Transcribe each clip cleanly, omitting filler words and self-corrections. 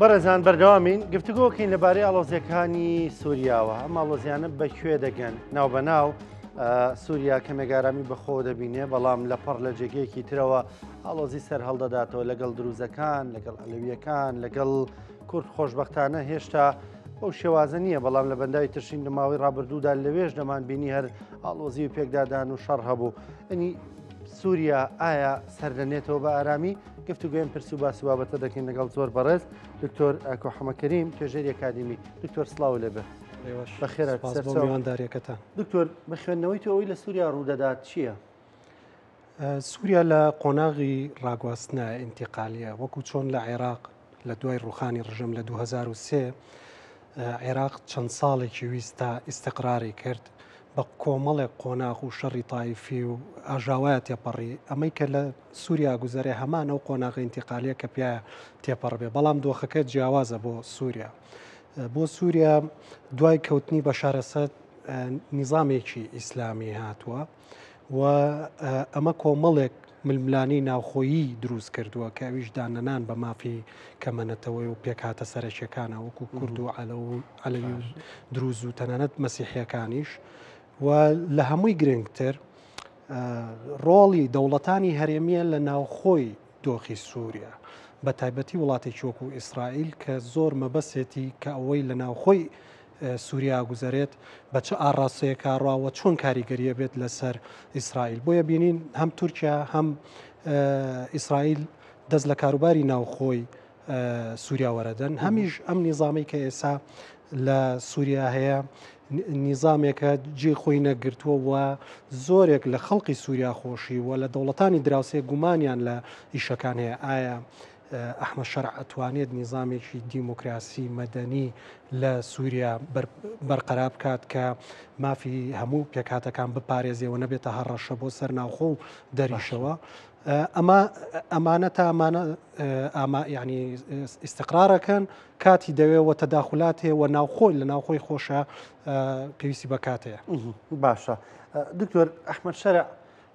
بەڕێزان بەردەوامین گفتوگۆکەین لەبارەی ئاڵۆزیەکانی سووریاوە ئەم ئاڵۆزیانە بەکوێ دەگەن ناو بەناو سووریا کەمێک ئارامی بەخۆ دەبینێ بەڵام لە پەڕ لە جێگەیەکی ترەوە ئاڵۆزی سەر هەڵدەداتەوە لەگەڵ دروزەکان لەگەڵ ئەلەویەکان لەگەڵ کورد خۆشببختانە هێشتا ئەو شێوازە نییە بەڵام لە بەنداوی ترشین لە ماوەی ڕابردوودا لەوێش دەمان بینی هەر ئاڵۆزی و پێکدادان و شەڕ هەبوو ئەنی سووریا ئایا سەردەنێتەوە بە ئارامی گفتوگۆیم پرس و باس و بابەتە دەکەین لەگەڵ زۆر بەڕێز دکتۆر ئاکۆ حەمەکەریم توێژەری ئەکادیمی. دکتۆر سڵاو لێ بێ. بەخێر هات سپاس بۆ سەرچاو. میوانداریەکەتان. دکتۆر بە خوێندنەوەی تۆ ئەوەی لە سووریا ڕوودەدات چییە؟ سووریا لە قۆناغی ڕاگواستنە ئینتیقالیە وەکو چۆن لە عێراق لە دوای ڕوخانی ڕژێم لە 2003 عێراق چەند ساڵێکی ویست تا ئیستقراری کرد بە کۆمەڵێک قۆناغ و شەڕی تایفی و ئاژاوەیە تێپەڕی ئەمەی کە لە سووریا گوزەرێ هەمان ئەو قۆناغە ئینتیقالیە کە پیاە تێپەڕ بێ بەڵام دۆخەکە جیاوازە بۆ سووریا بۆ سووریا دوای کەوتنی بەشار ئەسەد نیزامێکی ئیسلامی هاتووە و ئەمە کۆمەڵێک ململانێی ناوخۆیی دروست کردووە کە ئەویش داننەنان بە مافی کەمەنەتەوەی و پێکهاتە سەرەکیەکانە وەکو کورد و عەلەوی و دروز و تەنانەت مەسیحیەکانیش و لە هەمووی گرنگتر ڕۆڵی دەوڵەتانی هەرێمیە لە ناوخۆی دۆخی سووریا بە تایبەتی وڵاتێکی وەکو ئیسرائیل کە زۆر مەبەسێتی کە ئەوەی لە ناوخۆی سووریا گوزەرێت بە چ ئاڕاستەیەکا ڕوا و چۆن کاریگەریە بێت لەسەر ئیسرائیل بۆیە بینین هەم تورکیا هەم ئیسرائیل دەست لە کاروباری ناوخۆی سووریا وەرەدەن هەمیش ئەم نیزامی کە ئێسا لە سووریا هەیە نیزامێکە جێ خۆی نەگرتووە و زۆرێک لە خەڵکی سووریا خۆشی و لە دەوڵەتانی دراوسێ گومانیان لە ئیشەکان هەیە ئایا ئەحمەد شەرع ئەتوانێت نیزامێکی دیموکراسی مەدەنی لە سووریا بەرقەرار بکات کە مافی هەموو پێکهاتەکان بپارێزێ و نەبێتە هەڕەشە بۆ سەر ناوخۆ و دەریشەوە. ئەمە ئەمانە تا ئەمانە ئاما یعنی ئیستقرارەکەن کاتی دەوێ و تەداخلات هەیە و ناوخۆی لە ناوخۆی خۆشە پێویستی بە کات هەیە. باشە دکتۆر ئەحمەد شەرع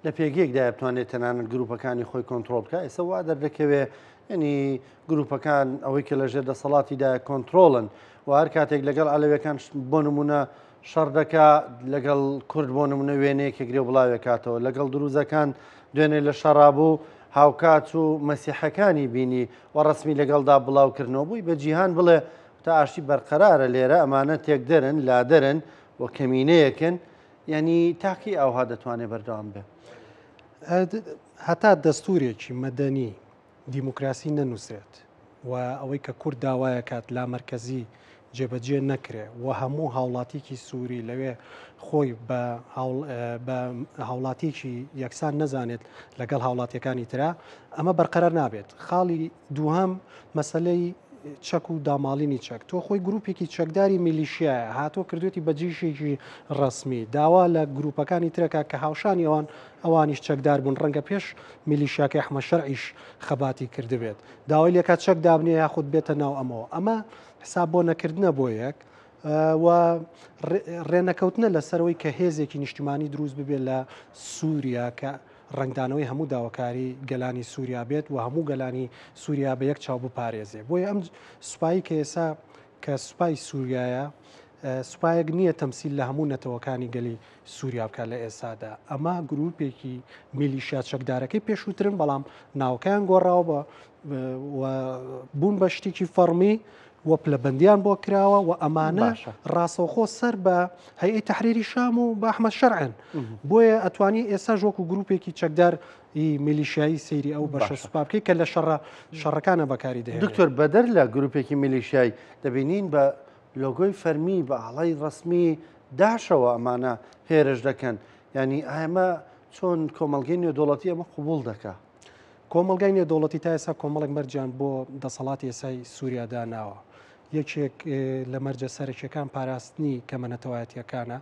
لە پێگەیەکدایە بتوانێت تەنانەت گروپەکانی خۆی کۆنترۆڵ بکات، ئێستا وا دەردەکەوێ یعنی گروپەکان ئەوەی کە لەژێر دەسەڵاتیدایە کۆنترۆڵن و هەر کاتێک لەگەڵ عەلەویەکان بۆ نمونە شەڕ دەکا لەگەڵ کورد بۆ نمونە وێنەیەکی گرێ بڵاوێکاتەوە لەگەڵ دروزەکان دوێنێ لە شەڕا بوو هاوکات و مەسیحەکانی بینی و ڕسمی لەگەڵدا بڵاوکردنەوە بووی بە جیهان بڵێ تا ئاشتی بەرقەرارە لێرە ئەمانە تێکدەرن لادەرن و کەمینەیەکن یانی تا کەی ئاوها دەتوانێت بەردەوام بێ؟ هەتا دەستورێکی مەدەنی دیموکراسی نەنووسرێت و ئەوەی کە کورد داوایەکات لامەرکەزی جێبەجێ نەکرێ و هەموو هاوڵاتیکی سووری لەوێ خۆی بە هاوڵاتیکی یەکسان نەزانێت لەگەڵ هاوڵاتیەکانی ترا ئەمە بەرقەرار نابێت. خاڵی دووهەم مەسەلەی چەک و داماڵینی چەک تۆ خۆی گروپێکی چەکداری میلیشیایە هاتووە کردوێتی بە جیشێکی ڕەسمی داوا لە گروپەکانی ترەکە کە هاوشانی ئەوان ئەوانیش چەکدار بوون ڕەنگە پێش میلیشیاکەی ئەحمەد شەرعیش خەباتی کردبێت داوای لێکا چەک دابنێ یاخود بێتە ناو ئەمەوە ئەمە حساب بۆ نەکردنە بۆ یەک و ڕێنەکەوتنە لەسەرەوەی کە هێزێکی نیشتیمانی دروست ببێت لە سووریا کە ڕەنگدانەوەی هەموو داواکاری گەلانی سووریا بێت و هەموو گەلانی سووریا بە یەک چاو بپارێزێ. بۆیە ئەم سوپایی کە ئێسا کە سوپای سووریایە سوپایەک نییە تەمسیل لە هەموو نەتەوەکانی گەلی سووریا بکات لە ئێستادا. ئەمە گرووپێکی میلیشیا چەکدارەکەی پێشووترن بەڵام ناوەکەیان گۆڕاوە بە و بوون بە شتێکی فەڕمی و پلەبەندیان بۆ کراوە و ئەمانە ڕاستەوخۆ سەر بە هەیئەی تەحریری شام و بە ئەحمەد شەرعن بۆیە ئەتوانی ئێستاش وەکو گروپێکی چەکدار ی میلیشیایی سەیری ئەو بەشە سوپا بکەیت کە لە شەڕە شەڕەکانە بەکاری دەهێنێت. دکتۆر بەدەر لە گروپێکی میلیشیایی دەبینین بە لۆگۆی فەرمی بە ئاڵای ڕەسمی داعشەوە ئەمانە هێرش دەکەن یانی ئایەمە چۆن کۆمەڵگەی نێودەوڵەتی ئەمە قبوڵ دەکا؟ کۆمەڵگای نێودەوڵەتی تا ئێستا کۆمەڵێک مەرجیان بۆ دەسەڵاتی ئێسای سووریا داناوە. یەکێک لە مەرجە سەرەکیەکان پاراستنی کەمە نەتەوایەتیەکانە،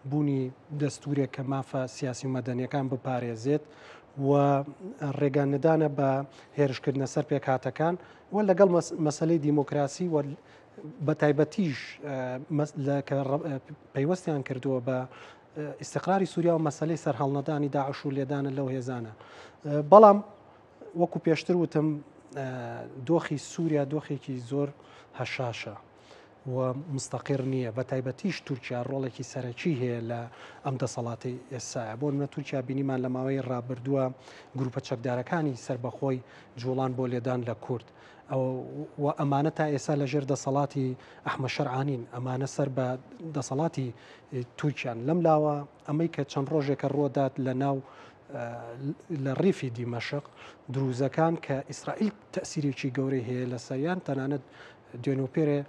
بوونی دەستورێک کە مافە سیاسی و مەدەنیەکان بپارێزێت و ڕێگا نەدانە بە هێرشکردنە سەر پێکهاتەکان و لەگەڵ مەسەلەی دیموکراسی و بە تایبەتیش پەیوەستیان کردووە بە ئیستقراری سووریا و مەسەلەی سەرهەڵنەدانی داعش و لێدانە لەو هێزانە. بەڵام وەکو پێشتر وتم دۆخی سووریا دۆخێکی زۆر هەشاشە و مستەقیر نییە بە تایبەتیش تورکیا ڕۆڵێکی سەرەکی هەیە لە ئەم دەسەڵاتی ئێسایە بۆ نمونە تورکیا بینیمان لە ماوەی ڕابردووە گروپە چەکدارەکانی سەربەخۆی جوڵان بۆ لێدان لە کورد و ئەمانە تا ئێستا لە ژێر دەسەڵاتی ئەحمە شەرعانین ئەمانە سەر بە دەسەڵاتی تورکیان لەم لاوە ئەمەی کە چەند ڕۆژێکە ڕوەدات لە ناو لە ڕیفی دیمەشق دروزەکان کە ئیسرائیل تەسیرێکی گەورەی هەیە لە سەریان تەنانەت دوێنۆپێرێ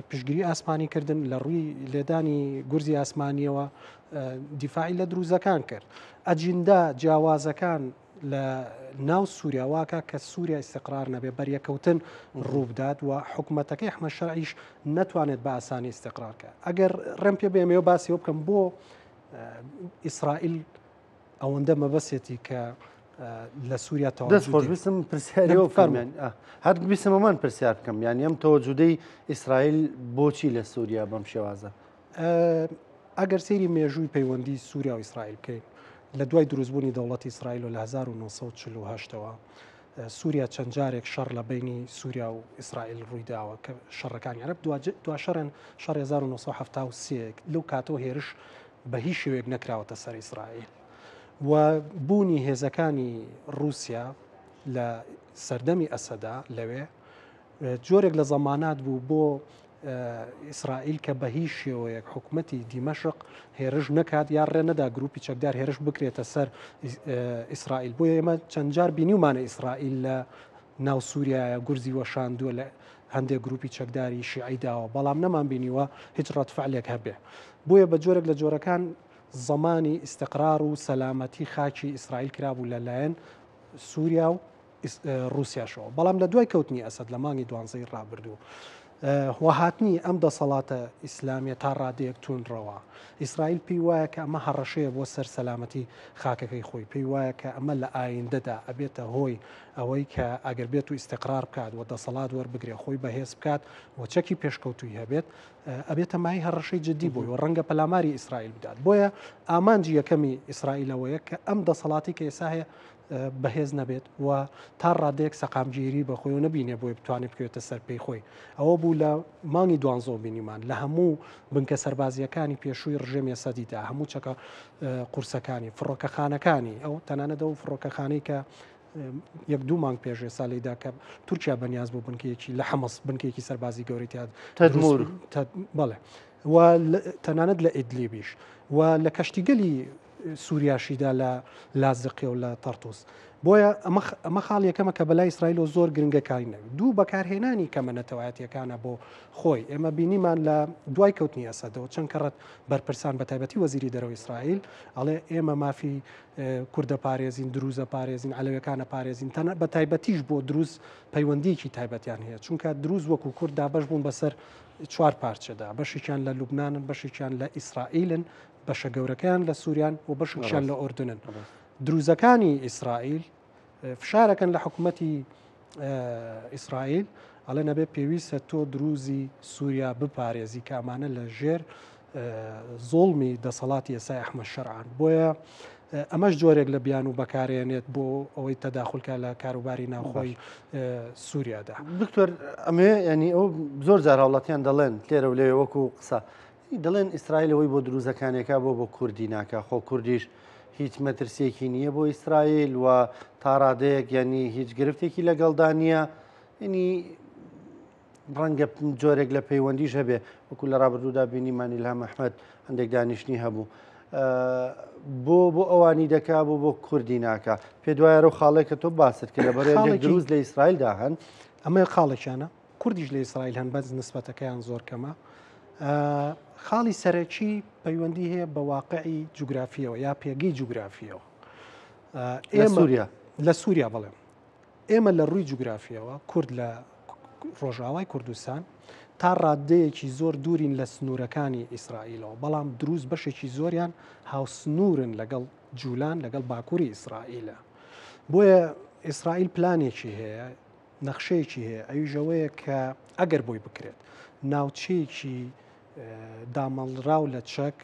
پشگیری ئاسمانی کردن لە ڕووی لێدانی گورزی ئاسمانیەوە دیفاعی لە دروزەکان کرد ئەجیندا جیاوازەکان لە ناو سووریا واکە کە سووریا ئیسیقرار نەبێ بەریەکەوتن ڕووبدات و حکوومەتەکەی ئەحمە شەرعیش نەتوانێت بە ئاسانی ئیسیقرارکە ئەگەر ڕێم پێ بێمەوە باسیەوە بکەم بۆ ئیسرائیل ئەوەندە مەبەسێتی کە لە سووریا دەست خۆش بیستم پرسیاری فەرمان هەر بیستم ئەمان پرسیار بکەم یان ئەم تەوەجودەی ئیسرائیل بۆچی لە سووریا بەم شێوازە ئەگەر سەیری مێژووی پەیوەندی سووریا و ئیسرائیل بکەین لە دوای دروستبوونی دەوڵەتی ئیسرائیل و لە 1940ەوە سووریا چەند جارێک شەڕ لە بینی سووریا و ئیسرائیل ڕوویداوە کە شەڕەکانی عەرەب دوا شەڕێن شەڕ 1973 لەو کاتەوە هێرش بە هیچ شێوەیەک نەکراوەتە سەر ئیسرائیل و بوونی هێزەکانی رووسیا لە سەردەمی ئەسەدا لەوێ جۆرێک لە زەمانات بوو بۆ ئیسرائیل کە بە هیچ شێوەیەک حکومەتی دیمەشق هێرش نەکات یا ڕێ نەدا گروپی چەکدار هێرش بکرێتە سەر ئیسرائیل بۆیە ئێمە چەند جار بینیومانە ئیسرائیل لە ناو سووریایە گورزی وەشاندووە لە هەندێک گروپی چەکداری شیعی داوە بەڵام نەمان بینیوە هیچ ڕەتفعلێک هەبێ بۆیە بە جۆرێک لە جۆرەکان زەمانی ئیستقرار و سەلامەتی خاکی ئیسرائیل کرابوو لەلایەن سووریا و ڕووسیاشەوە بەڵام لە دوای کەوتنی ئەسەد لە مانگی دوانزەی ڕابردوو و هاتنی ئەم دەسەڵاتە ئیسلامیە تا ڕادەیەک توندڕەوە ئیسرائیل پێی وایە کە ئەمە هەڕەشەیە بۆ سەر سەلامەتی خاکەکەی خۆی پێی وایە کە ئەمە لە ئایندەدا ئەبێتە هۆی ئەوەی کە ئەگەر بێت و ئیستقرار بکات و دەسەڵات وەربگرێ خۆی بەهێز بکات و چەکی پێشکەوتووی هەبێت ئەبێتە مای هەڕەشەی جددی بۆی و ڕەنگە پەلاماری ئیسرائیل بدات بۆیە ئامانجی یەکەمی ئیسرائیلەوەیە کە ئەم دەسەڵاتی کە ئێستا هەیە بەهێز نەبێت و تا ڕادەیەک سەقامگیری بە خۆیەوە نەبینێ بۆی بتوانێت بکەوێتە سەر پێی خۆی. ئەوە بوو لە مانگی دوانزەوە بینیمان لە هەموو بنکە سەربازییەکانی پێشووی ڕژێمی ئەسەدیدا هەموو چەکە قورسەکانی، فڕۆکەخانەکانی، ئەو تەنانەت ئەو فڕۆکەخانەی کە یەک دوو مانگ پێش ئێستا لێیدا کە تورکیا بەنیاز بوو بنکەیەکی لە حەمەس بنکەیەکی سەربازی گەورەی تیا تەدمور بەڵێ و تەنانەت لە ئیدلیبیش و لە کەشتیگەلی سوریاشیدا لە لازقیە و لە تەرتوس. بۆیە ئەمە خاڵی یەکەمە کە بەلای ئیسرائیلەوە زۆر گرنگە کاری نەبێت. دوو بەکارهێنانی کەمە نەتەوایەتیەکانە بۆ خۆی. ئێمە بینیمان لە دوای کەوتنی ئەسەدەوە چەند کەڕەت بەرپرسان بە تایبەتی وەزیری دەرەوەی ئیسرائیل ئەڵێ ئێمە مافی کوردە پارێزین، دروزە پارێزین، عەلەویەکانە پارێزین، تەنە بە تایبەتیش بۆ دروز پەیوەندیەکی تایبەتیان هەیە چونکە دروز وەکو کورد دابەش بوون بەسەر چوار پارچەدا بەشێکیان لە لوبنانن بەشێکیان لە ئیسرائیلن بەشە گەورەکەیان لە سووریان و بەشێکیان لە ئۆردنن. دروزەکانی ئیسرائیل فشارەکەن لە حکوومەتی ئیسرائیل ئەڵێ نەبێ پێویستە تۆ دروزی سووریا بپارێزی کە ئەمانە لە ژێر زۆڵمی دەسەڵاتی ئێسای ئەحمە شەرعان بۆیە ئەمەش جۆرێک لە بیان و بەکارێنێت بۆ ئەوەی تەداخلکە لە کاروباری ناوخۆی سووریادا. دکتۆر ئەمێ ینی ئەو زۆر جار هاوڵاتیان دەڵێن لێرە و لەوێ وەکو قسە دەڵێن ئیسرائیل ئەوەی بۆ دروزەکانێکا بۆ بۆ کوردی ناکا خۆ کوردیش هیچ مەترسیەکی نییە بۆ ئیسرائیل و تا ڕادەیەک یعنی هیچ گرفتێکی لەگەڵدا نییە ینی ڕەنگە جۆرێک لە پەیوەندیش هەبێ وەکو لە ڕابردوودا بینیمان ئیلهام ئەحمەد هەندێک دانیشتنی هەبوو بۆ بۆ ئەوانی دەکا بۆ بۆ کوردی ناکا پێ دوایە و خاڵێک کە تۆ باست کرد لە بەرێ دروست لە ئیسرائیلدا هەن ئەمە خاڵێکیانە کوردیش لە ئیسرائیل هەن بەس نسبەتەکەیان زۆر کەمە. خاڵی سەرەکی پەیوەندی هەیە بە واقعی جوگرافیەوە یا پێگەی جوگرافیەوە. ئێمە سووریا لە سووریا بڵێم ئێمە لە ڕووی جوگرافیەوە کورد لە ڕۆژاوای کوردستان تا ڕاددەیەکی زۆر دوورین لە سنوورەکانی ئیسرائیلەوە بەڵام دروست بەشێکی زۆریان هاوسنوورن لەگەڵ جولان لەگەڵ باکووری ئیسرائیلە بۆیە ئیسرائیل پلانێکی هەیە نەخشەیەکی هەیە ئەویش ئەوەیە کە ئەگەر بۆی بکرێت ناوچەیەکی دامەڵراو لە چەک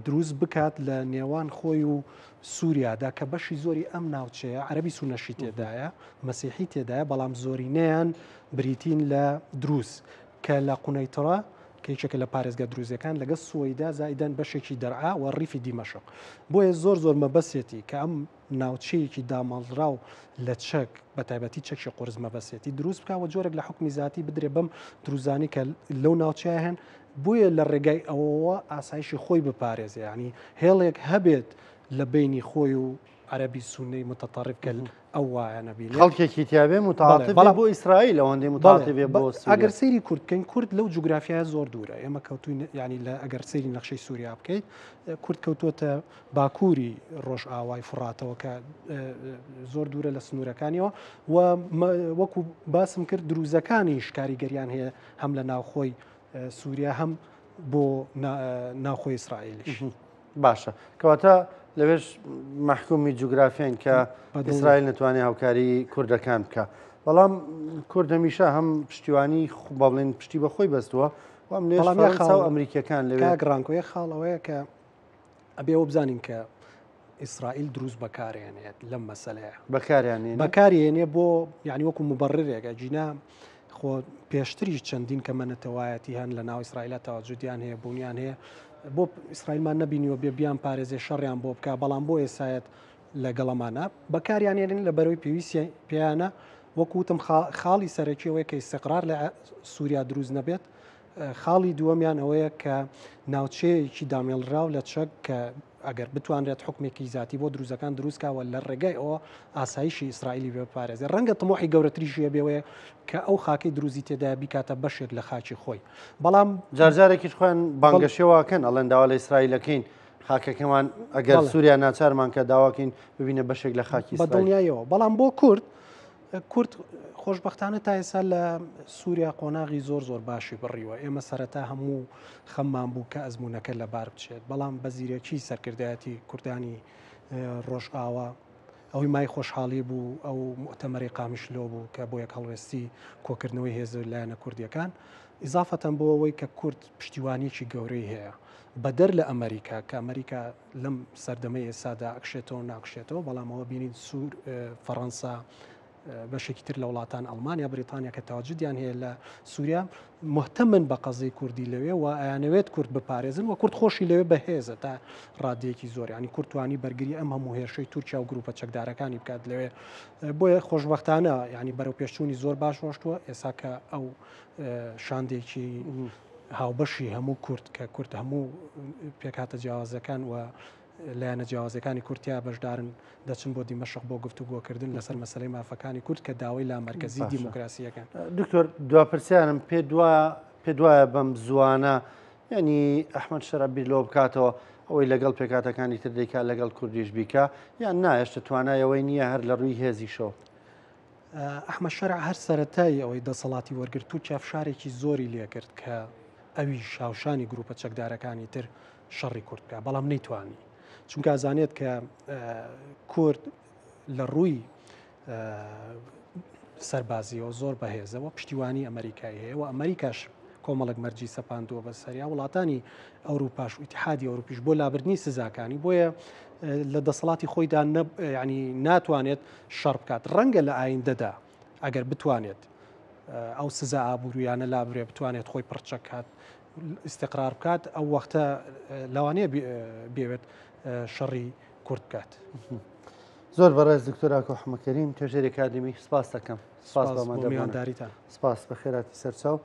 دروست بکات لە نێوان خۆی و سووریادا کە بەشی زۆری ئەم ناوچەیە عەربی سونەشی تێدایە مەسیحی تێدایە بەڵام زۆرینەیان بریتین لە دروست کە لە قونەیتڕە کە یەکێکە لە پارێزگا دروزیەکان لەگەڵ سوەیدا زائیدەن بەشێکی دەرعا و ڕیفی دیمەشق بۆیە زۆر زۆر مەبەسێتی کە ئەم ناوچەیەکی داماڵراو لە چەک بە تایبەتی چەکی قورس مەبەسێتی دروست بکە و جۆرێک لە حکومی زیاتی بدرێ بەم دروزانی کە لەو ناوچەیە هەن بۆیە لە ڕێگای ئەوەوە ئاسایشی خۆی بپارێزێ ینی هێڵێک هەبێت لە بینی خۆی و عەرەبی سوننەی متطرف کە ئەو وایە نەبینێت. خەڵکێکی تیابێ متعاطف بێ بۆ ئیسرائیل ئەوەندەی متعاطف بێ بۆ سووریا. ئەگەر سەیری کورد بکەین کورد لەو جوگرافیایە زۆر دوورە ئێمە کەوتوین ینی لە ئەگەر سەیری نەخشەی سووریا بکەیت کورد کەوتووەتە باکووری ڕۆژئاوای فڕاتەوە کە زۆر دوورە لە سنوورەکانیەوە و وەکو باسم کرد دروزەکانیش کاریگەریان هەیە هەم لە ناوخۆی سووریا هەم بۆ ناوخۆی ئیسرائیلیش. باشە کەواتە لەوێش مەحکومی جوگرافیان کە ئیسرائیل نتوانێت هاوکاری کوردەکان بکە بەڵام کورد هەمیشە هەم پشتیوانی با بڵێن پشتی بە خۆی بەستووە وام لێ بەڵام خاڵ ئەمریکیەکان لەوێ گڕانکۆیە خاڵ ئەوەیە کە ئەبێ ئەوە بزانین کە ئیسرائیل دروست بەکارێنێت لەم مەسلەیە بەکاریان بەکارێنێ بۆ یعنی وەکو مبڕرێک ئەگینا خۆ پێشتریش چەندین کەمە نەتەوایەتی هەن لە ناو ئیسرائیلە تەواجودیان هەیە بوونیان هەیە بۆ ئیسرائیلمان نەبینیوە بێ بیان پارێزێ شەڕیان بۆ بکە بەڵام بۆ ئێسایەت لەگەڵەمانە بەکاریان هێنن لە بەرەوەی پێویستی پێیانە وەکو وتم خاڵی سەرەکی ئەوەیە کە ئیستقرار لە سووریا دروست نەبێت خاڵی دووەمیان ئەوەیە کە ناوچەیەکی دامێڵراو لە چەک کە ئەگەر بتوانرێت حوکمێکی زاتی بۆ دروزەکان دروست کا و لە ڕێگای ئەوە ئاسایشی ئیسرائیلی بێ بپارێزێ ڕەنگە تموحی گەورەتریشی هەبێ ئەوەیە کە ئەو خاکەی دروزی تێدایە بیکاتە بەشێک لە خاکی خۆی بەڵام جارجارێکیش خۆیان بانگەشەی واکەن ئەڵێن داوا لە ئیسرائیل ئەکەین خاکەکەمان ئەگەر سووریا ناچارمان کە داواکەین ببینە بەشێک لە خاکی بە دڵنیایەوە بەڵام بۆ کورد کورد خۆشبەختانە تا ئێستا لە سووریا قۆناغی زۆر زۆر باشی بڕیوە ئێمە سەرەتا هەموو خەممان بوو کە ئەزموونەکە لەبار بچێت بەڵام بە زیرەکی سەرکردایەتی کوردانی ڕۆژئاوا ئەوەی مای خۆشحاڵی بوو ئەو موئتەمەری قامیشلۆ بوو کە بۆ یەک هەڵوێستی کۆکردنەوەی هێز و لایەنە کوردیەکان ئیزافەتەن بۆ ئەوەی کە کورد پشتیوانیەکی گەورەی هەیە بەدەر لە ئەمریکا کە ئەمریکا لەم سەردەمەی ئێستادا ئەکشێتەوە ناکشێتەوە، بەڵام ئەوە بینین سوور، فەڕەنسا، بەشێکی تر لە وڵاتان ئەڵمانیا، بریتانیا کە تەواجدیان هەیە لە سووریا مهتەمن بە قەزیی کوردی لەوێ و ئەیانەوێت کورد بپارێزن و کورد خۆشی لەوێ بەهێزە تا ڕادەیەکی زۆر ینی کورد توانی بەرگری ئەم هەموو هێرشەی تورکیا و گروپە چەکدارەکانی بکات لەوێ بۆیە خۆشبەختانە ینی بەرەو پێشچوونی زۆر باش ڕۆشتووە ئێستا کە ئەو شاندێکی هاوبەشی هەموو کورد کە کورد هەموو پێکهاتە جیاوازەکان و لایەنە جیاوازەکانی کورد تیا بەشدارن دەچن بۆ دیمەشق بۆ گفتوگۆکردن لەسەر مەسەلەی مافەکانی کورد کە داوای لامەرکەزی دیموکراسیەکەن. دکتۆر دوا پرسیارم پێ دوا پێ دوایە بەم زوانە یعنی ئەحمەد شەرع بیر لەوە بکاتەوە ئەوەی لەگەڵ پێکاتەکانی تر دەیکا لەگەڵ کوردیش بیکا یان نا هێشتا توانای ئەوەی نییە هەر لە ڕووی هێزیشەوە؟ ئەحمەد شەرع هەر سەرەتای ئەوەی دەسەڵاتی وەرگرت تورکیا فشارێکی زۆری لێکرد کە ئەویش هاوشانی گروپە چەکدارەکانی تر شەڕی کورد بکە بەڵام نەیتوانی چونکە ئەزانێت کە کورد لە ڕووی سەربازیەوە زۆر بەهێزەوە پشتیوانی ئەمریکای هەیە و ئەمریکاش کۆمەڵک مەرجی سەپاندووە بە سەریا وڵاتانی ئەوروپاش و ئیتحادی ئەوروپیش بۆ لابردنی سزاکانی بۆیە لە دەسەڵاتی خۆیدا ینی ناتوانێت شەڕ بکات ڕەنگە لە ئایندەدا ئەگەر بتوانێت ئەو سزا ئابووریانە لابرێ بتوانێت خۆی پڕچەک کات ئیستقرار بکات ئەو وەختە لەوانەیە بێوێت شەڕی کورد بکات. زۆر بەڕێز دکتۆر ئاکۆ حەمەکەریم توێژەری ئەکادیمی سپاس دەکەم سپاس بۆ میوانداریتان سپاس بەخێراتی سەرچاو.